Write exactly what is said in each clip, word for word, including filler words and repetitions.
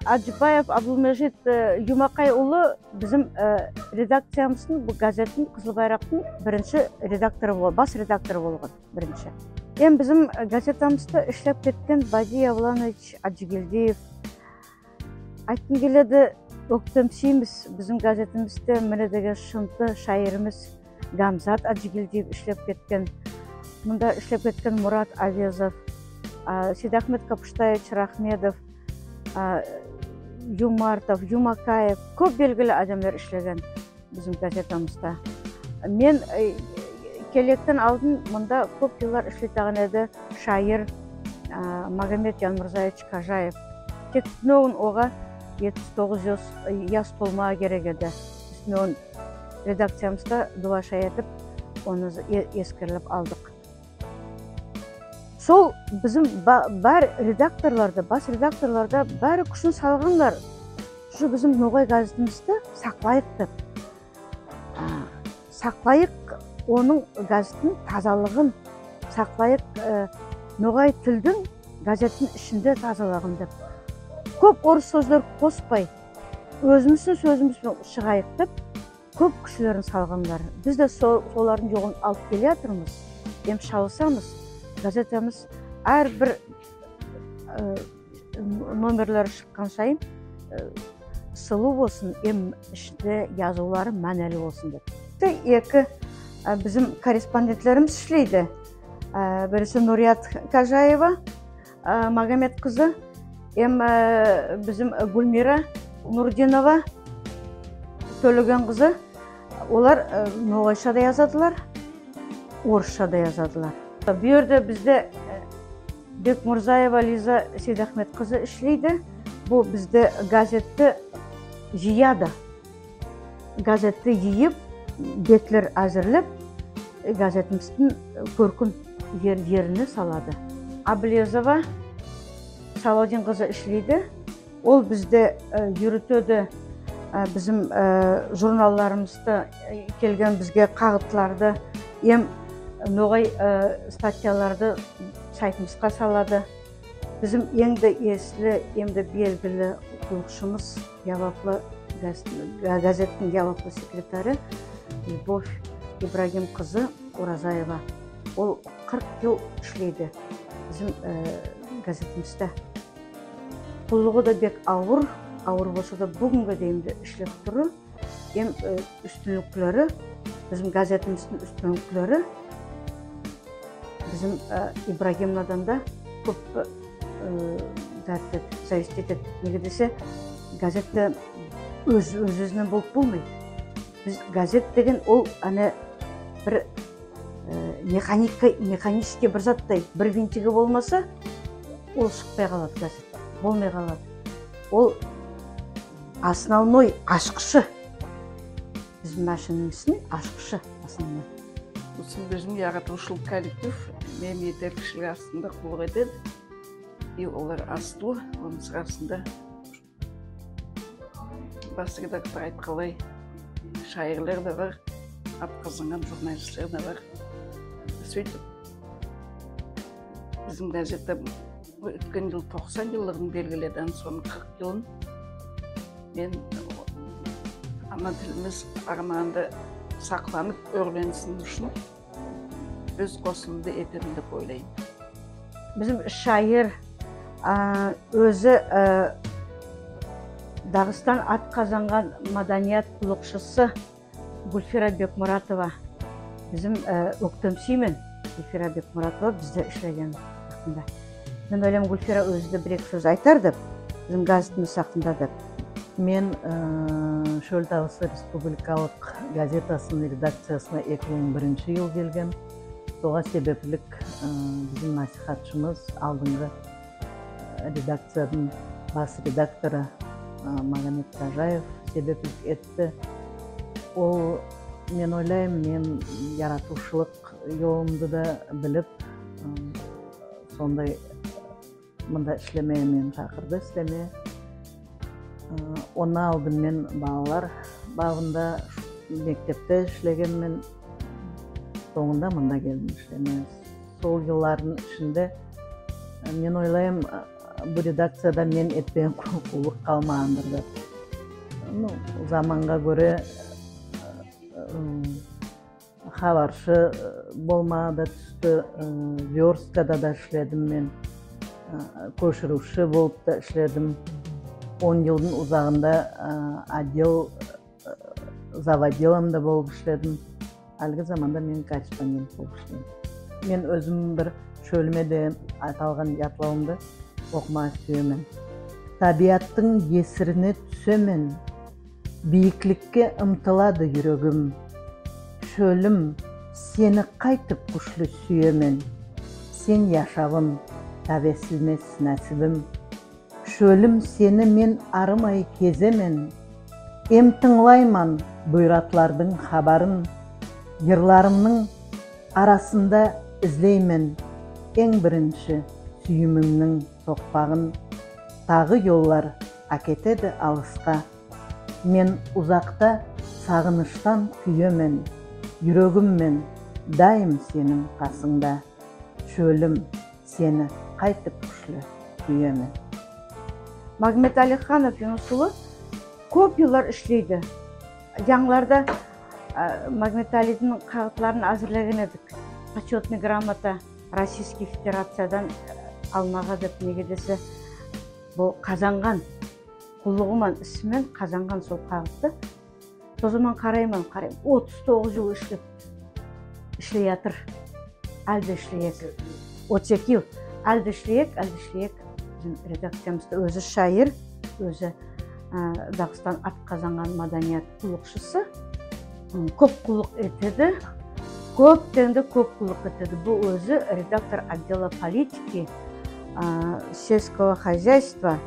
Аджибаев Абдулмежит, э, Юмакай улы бизим, э, редакциямыздынъ, бу газеттинъ, «Кызыл байрактынъ» биринши редакторы бол-, бас редакторы болган биринши. Эм бизим, э, газетамызда ишлеп кеткен Бади Явланович Аджигельдиев. Айткым келеди, оьктемсиймиз бизим газетимизде мине деген шынты шаиримиз Гамзат Аджигельдиев ишлеп кеткен. Мунда ишлеп кеткен Мурат Авезов, а, Сейдахмет Капуштаевич Рахмедов, а, Юмартов, Юмакаев, коьп белгили аьдемлер ишлеген бизим газетамызда. Мен, э, келетаган алдын мунда коьп йыллар ишлейтаган эди шаир, а, Магомет Янмурзаевич Кожаев. Тек туьнегуьн ога етпис тогыз яс, яс толмага керек эди. Биз туьнегуьн редакциямызда дуа шай этип, оны э-, эскерилип алдык. Сол бизим ба-, бар редакторлар да, бас редакторлар да баьри куьшин салганлар, шу бизим ногай газетимизди саклайык деп. А, саклайык онынъ, газеттинъ тазалыгын, саклайык, э, ногай тилдинъ газеттинъ ишинде тазалыгын деп. Коьп орыс соьзлер коспай, оьзимиздинъ соьзимиз бен шыгайык деп, коьп куьшлерин салганлар. Биз де со-, солардынъ йолын алып келеятырмыз, эм шалысамыз. Газетамыз аьр бир, э, номерлери шыккан сайын, э, сулув болсын, эм ишинде язувлары маьнели болсын деп. Эки, э, бизим корреспондентлеримиз ишлейди. Э, бириси Нурият Кожаева, э, Магомет кызы, эм, э, бизим Гульмира Нурдинова, Тоьлеген кызы. Олар, э, ногайша да язадылар, орысша да язадылар. Бу ерде бизде, э, Бекмурзаева Лиза Сейдахмет кызы ишлейди. Бу бизде газетти йыяды. Газетти йыйып, бетлер аьзирлеп, э, газетимиздинъ коьркин ер-, ерине салады. Аблезова Салавдин кызы ишлейди. Ол бизде, э, юритеди, э, бизим, э, журналларымызды, э, келген бизге кагытларды, эм ногай, э, статьяларды сайтымызга салады. Бизим энъ де эсли, энъ де белгили куллыкшымыз, яваплы газ-, га-, газеттинъ яваплы секретары Любовь Ибрагим кызы Оразаева. Ол кырк йыл ишлейди бизим, э, газетимизде. Куллыгы да бек авыр, авыр болса да буьгуьнге дейим де ишлеп туры. Эм, э, уьстинликлери, бизим газетимиздинъ уьстинликлери бизим, э, Ибрагимовнадан да коьп, э, зависит этеди. Неге десе, газетте оьз, оьз-оьзиннен болып болмайды. Биз газет деген ол, ана, бир, э, механика, механический бир заттай, бир винтиги болмаса, ол шыкпай калады газет, болмай калады. Ол основной ашкышы. Бизим машинамыздынъ ашкышы основной. Усы бизим яратувшылык коллектив, мен етеркишилик астында куллык этеди. И олар асты, онынъ астында бас редактор айтканлай, шаирлер де бар, ат казанган журналистлер де бар. Суьйтип, бизим газетте оьткен йыл токсан йыллыгын белгиледи, ана сонынъ кырк йылын. Мен ана тилимиз арманында сакланып, оьрленсин уьшин оьз косымымды этемен деп ойлайман. Бизим шаир, а, оьзи, а, Дагыстан ат казанган маданият куллыкшысы Гульфира Бекмуратова. Бизим, а, оьктемсиймен Гульфира Бекмуратова бизде ишлеген акында. Мен ойлайман, Гульфира оьзи де бир-эки соьз айтар деп, бизим газетимиз акында деп. Мен, э, «Шоьл тавысы» республикалык газетасынынъ редакциясына эки мынъ биринши йыл келгем. Сога себеплик, э, бизим насихатшымыз, алдынгы, э, редакциядынъ бас редакторы, э, Магомет Кожаев себеплик этти. Ол, мен ойлайман, мен яратувшылык йолымды да билип, э, сондай мунда ишлемеге мени шакырды, ишлемеге. Э, оннан алдын мен балалар бавында, мектепте ишлегенмен, сонъында мунда келдим ишлемеге. Сол йыллардынъ ишинде, э, мен ойлайман, э, бу редакцияда мен этпеген ку- куллык калмагандыр деп. Ну, заманга коьре, м, хабаршы болмага да туьсти, м, версткада да иследим мен, м, коьшируьвши болып та иследим. Он йылдынъ узагында, м, отдел, м, завотделом да болып иследим. Аьлиги заманда мен корреспондент болып ислеймен. Мен оьзим бир «Шоьлиме» деген аталган ятлавымды окымага суьемен. Табияттынъ есирине туьсемен, бийикликке ымтылады юрегим. Шоьлим, сени кайтип куьшли суьемен. Сен яшавым, тавесилмес насибим. Шоьлим, сени мен арымай кеземен. Эм тынълайман буйратлардынъ хабарын. Йырларымнынъ арасында излеймен энъ биринши суьйимимнинъ сокпагын. Тагы йоллар аькетеди алыска. Мен узакта сагыныштан куьемен. Юрегим мен дайым сенинъ касынъда. Шоьлим, сени кайтип куьшли суьемен. Магомет Алиханов Юнус улы коьп йыллар ислейди. Янъыларда, а, Магомет-Алидинъ кагытларын аьзирлеген эдик. Почётный грамота Российский Федерациядан, а, алмага деп, неге десе, бу казанган, куллыгы ман, иси мен казанган сол кагытты. Сол заман карайман, карайман, отыз тогыз йыл ислеп, ислей ятыр. Аьли де ислеек. Отыз эки йыл. Аьли де ислеек, аьли де ислеек. Бизим редакциямызда оьзи шаир, оьзи, а, Дагыстан ат казанган маданият куллыкшысы. М, коьп куллык этеди. Коьптен де коьп куллык этеди. Бу оьзи редактор отдела политики, а, сельского хозяйства.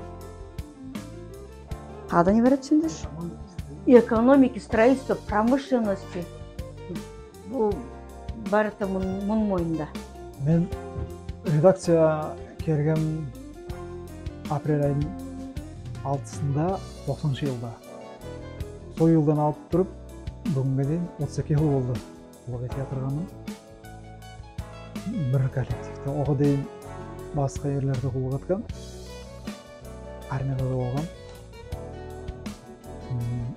Кайда не бересинъ десе? Экономики, строительства, промышленности. Бу баьри де мун- мунынъ мойнында. Мен редакцияга кирген апрель айдынъ алтысында, токсаныншы йылда. Сол йылдан алып турып, буьгуьнге дейим отыз эки йыл болды куллык этип ятырганым. Бир коллективте, ога дейим баска ерлерде куллык эткем. Армияда да болгам. М,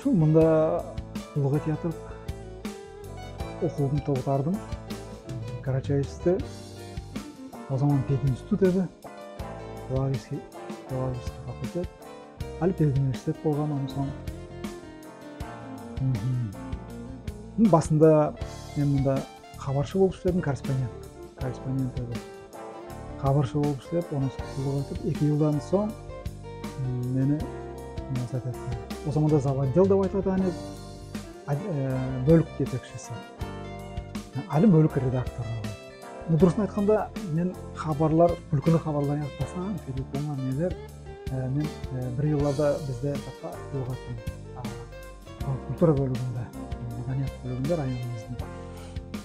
сол мунда куллык этип ятып, окувымды токтатадым. Карачаевскте, о заман пединститут эди. Филологический, филологический факультет. Аьли педуниверситет болган, оннан сонъ. Мгм. Ну, басында мен мунда хабаршы болып иследим, корреспондент. Корреспондент эди. Хабаршы болып ислеп, оннан сонъ куллык этип, эки йылдан сонъ, м, мени назад этти. О заманда завотдел деп айтылатаган эди. А, э, боьлик етекшиси. Аьли боьлик редакторы. Ну, дурысын айтканда, мен хабарлар, куьлкили хабарлар язып баслаганман, фельетонлар, нелер. Э, мен, э, бир йылларда бизде затта куллык эттим. А, культура боьлигинде, маданият боьлигинде районымыздынъ.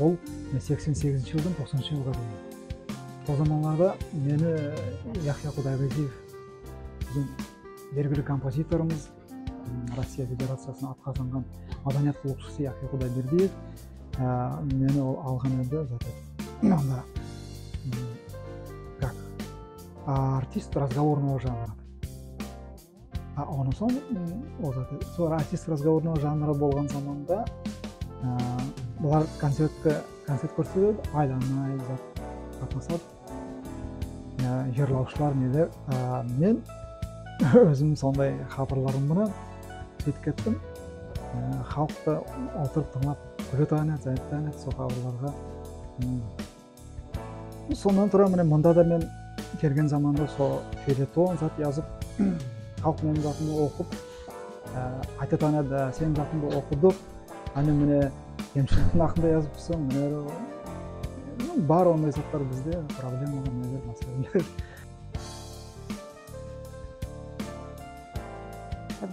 Ол, э, сексен сегизинши йылдан токсаныншы йылга дейим. Сол заманларда мени, э, Яхья Кудайбердиев, бизим белгили композиторымыз, м, Россия Федерациясынынъ ат казанган маданият куллыкшысы Яхья Кудайбердиев, э, мени ол алган эди, зат этип. Онда, м, как артист разговорного жанра. А оннан сонъ, м, ол зат, сол артист разговорного жанра болган заманда, э, булар концертке, концерт коьрсетеди, айланып, зат, катнасады. Э, йырлавшылар, нелер. Э, мен оьзим сондай хабарларым ман суьйтип кеттим. Э, халк та олтырып тынълап куьлетаган эди, зат этетаган эди сол хабарларга. М. Соннан тура, мине, мунда да мен келген заманда сол фельетон зат язып, халк мунынъ затын окып, э, айтатаган эди: «Сенинъ затынъды окыдык, ане, мине, кемшиликтинъ акында языпсынъ, мине, ну, бар ондай затлар бизде, проблемалар, нелер, маьселелер».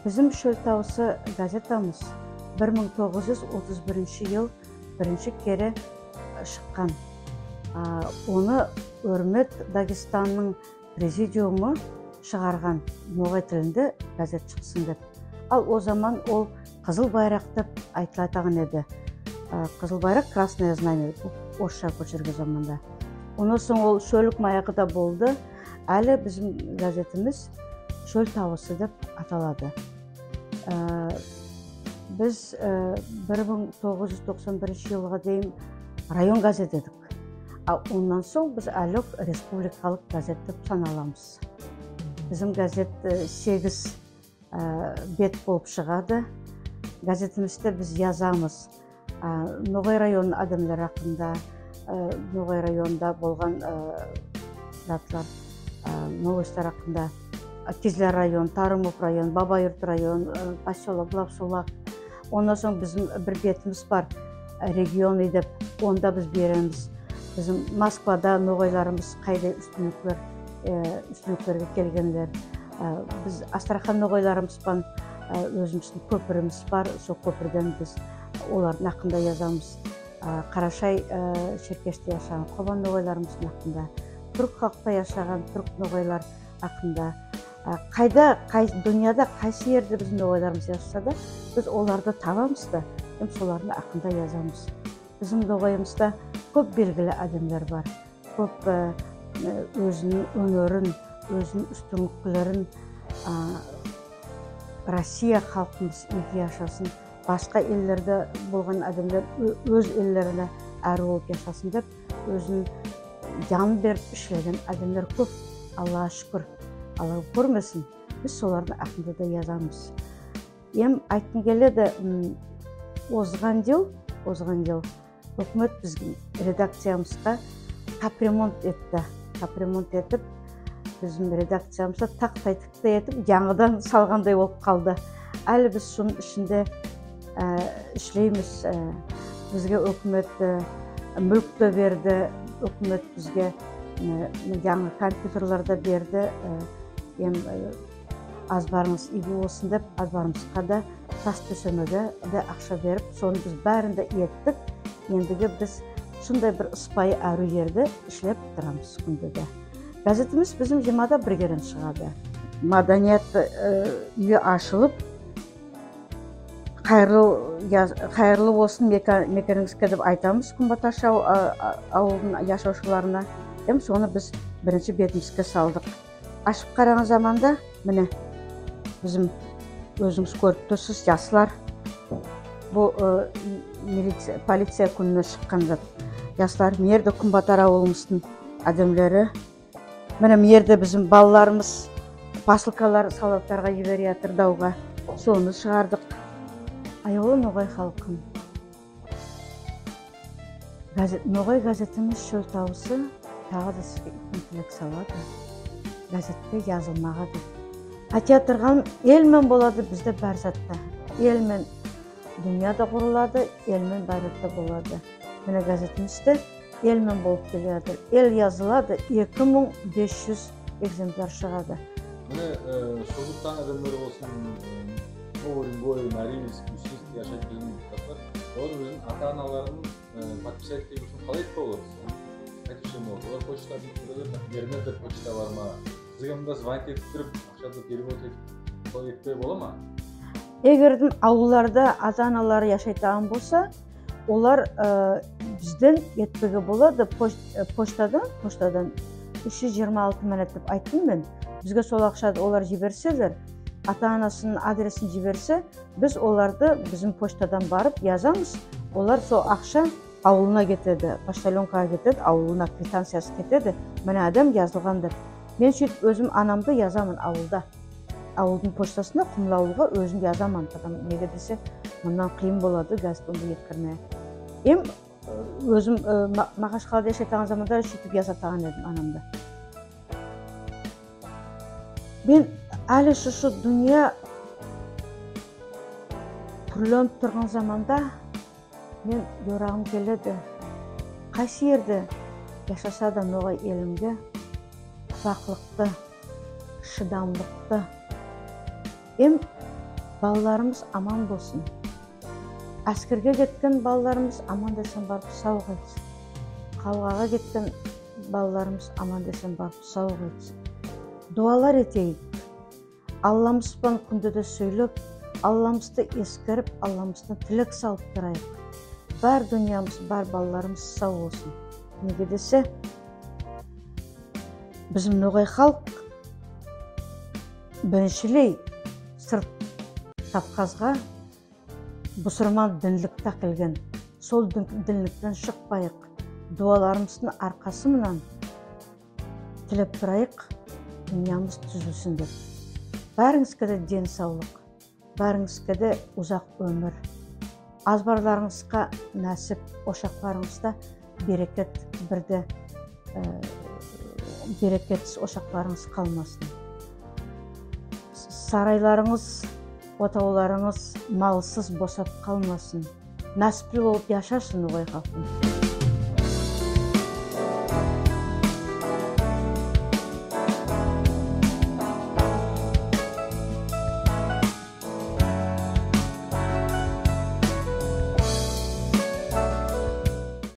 Бизим «Шоьл тавысы» газетамыз бир мынъ тогыз юз отыз биринши йыл биринши кере шыккан. А, оны «Оьрмет Дагестаннынъ» президиумы шыгарган, ногай тилинде газет шыксын деп. Ал о заман ол «Кызыл байрак» деп айтылатаган эди. А, «Кызыл байрак», «Красное знамя», орысша коьширген заманда. Оннан сонъ ол «Шоьллик маягы» да болды. Аьли бизим газетимиз «Шоьл тавысы» деп аталады. Аь, биз, аь, бир мынъ тогыз юз токсан биринши йылга дейим район газети эдик. А оннан сонъ биз аьли республикалык газет деп саналамыз. Бизим газет, аь, сегиз, аь, бет болып шыгады. Газетимизде биз язамыз, аь, Ногай районынынъ аьдемлери акында, аь, Ногай районында болган, аь, затлар, аь, новостьлар акында. Кизляр район, Тарымов район, Бабаюрт район, аь, поселок Главсулак. Оннан сонъ бизим бир бетимиз бар, аь, «Регионы» деп, онда биз беремиз. Бизим Москвада ногайларымыз кайдай уьстинликлер, аь, уьстинликлерге келгенлер. Аь, биз Астрахань ногайларымыз бан, аь, оьзимиздинъ коьпиримиз бар, сол коьпирден биз олардынъ акында язамыз. Аь, Карашай, аь, Шеркеште яшаган Кобан ногайларымыздынъ акында, туьрк халкта яшаган туьрк ногайлар акында. Аь, кайда, кай, дуныяда кайсы ерде бизим ногайларымыз яшаса да, биз оларды табамыз да, эм солардынъ акында язамыз. Бизим ногайымызда коьп белгили аьдемлер бар. Коьп, аь, аь, оьзининъ оьнерин, оьзининъ уьстинликлерин, аь, Россия халкымыз ийги яшасын, баска эллерде болган аьдемлер оь-, оьз эллеринде аьруьв болып яшасын деп, оьзин ян берип ислеген аьдемлер коьп. Аллага шуькир, Алла коьрмесин, биз солардынъ акында да язамыз. Эм айткым келеди, м, озган йыл, озган йыл оькимет бизим редакциямызга капремонт этти. Капремонт этип, бизим редакциямызды тактай-туктай этип, янъыдан салгандай болып калды. Аьли биз сонынъ ишинде, аь, ислеймиз. Аь, бизге оькимет, аь, муьлк те берди, оькимет бизге, аь, янъы компьютерлер де берди. Аь, эм, аь, азбарынъыз ийги болсын деп, азбарымызга да, тас тоьсемеге де акша берип, соны биз баьрин де эттик. Эндиги биз сондай бир ыспайы аьруьв ерде ислеп турамыз куьнде де. Газетимиз бизим йылда бир кере шыгады. Маданият, аь, уьйи ашылып, кайырлы яз-, кайырлы болсын мека-, мекенинъизге деп айтамыз Куьнбатар ав-, а-, а-, авылдынъ яшавшыларына. Эм соны биз биринши бетимизге салдык. Ашып караган заманда, мине, бизим, оьзинъиз коьрип турсыз, яслар. Бу, аь, милиция, полиция куьнине шыккан зат. Яслар, мына ерде Куьнбатар авылымыздынъ аьдемлери. Мине, мына ерде бизим балаларымыз посылкалар солдатка йибере ятыр давга. Соны шыгардык. Аявлы ногай халкым. Газет, ногай газетимиз «Шоьл тавысы» тагы да сизге уьйкен тилек салады. Газетте язылмага деп. Айтатырган, эл мен болады бизде бар зат та. Эл мен дуныя да курылады, эл мен бар зат та болады. Мине газетимизде эл мен болып келеятыр. Эл язылады, эки мынъ бес юз экземпляр шыгады. Мине, аь, Шоьл тавынынъ аьдемлери болсын, аь, Новый Уренгой, Норильск, Усинск яшайтаган яслар, олар оьзининъ ата-аналарын, аь, подписать этпеге уьшин калай этпеге болады? Кайтип ше болады? Олар почтадан бермеди, почта бар ма? Сизге мунда звонить этип турып, акшады перевод этип, солай этпеге бола ма? Эгер де авылларда ата-аналары яшайтаган болса, олар, аь, бизден этпеге болады, поч-, аь, почтадан, почтадан уьш юз йырма алты маьнет деп айттым мен. Бизге сол акшады олар йиберселер, ата-анасынынъ адресин йиберсе, биз оларды бизим почтадан барып язамыз. Олар сол акша авылына кетеди, почтальонкага кетеди, авылына квитанциясы кетеди. Мине, аьдем язылган деп. Мен суьйтип оьзим анамды язаман авылда. Авылдынъ почтасына, Кумлы авылга оьзим язаман, потому неге десе, муннан кыйын болады газет онда еткермеге. Эм, аь, оьзим, аь, Ма-, Махачкалада яшайтаган заманда суьйтип язатаган эдим анамды. Мен аьли сосы дуныя туьрленип турган заманда мен йорагым келеди. Кайсы ерде яшаса да ногай элимде тураклыкты, шыдамлыкты, эм балаларымыз аман болсын. Аьскерге кеткен балаларымыз аман-эсен барып сав кайтсын. Кавгага кеткен балаларымыз аман-эсен барып сав кайтсын. Дуалар этейик. Алламыз бан куьнде де соьйлеп, Алламызды эскерип, Алламыздан тилек салып турайык. Бар дуныямыз, бар балаларымыз сав болсын. Неге десе, Бизим ногай халк бириншилей сырт Кавказга бусырман динликти аькелген. Сол дин-, динликтен шыкпайык. Дуаларымыздынъ аркасы мынан тилеп турайык, дуныямыз туьзилсин деп. Баьринъизге де ден савлык, баьринъизге де узак оьмир. Азбарларынъызга насип, ошакларынъызда берекет, бир де, аь, берекетсиз ошакларынъыз калмасын. Сарайларынъыз, отавларынъыз малсыз босап калмасын. Насипли болып яшасын ногай халкымыз.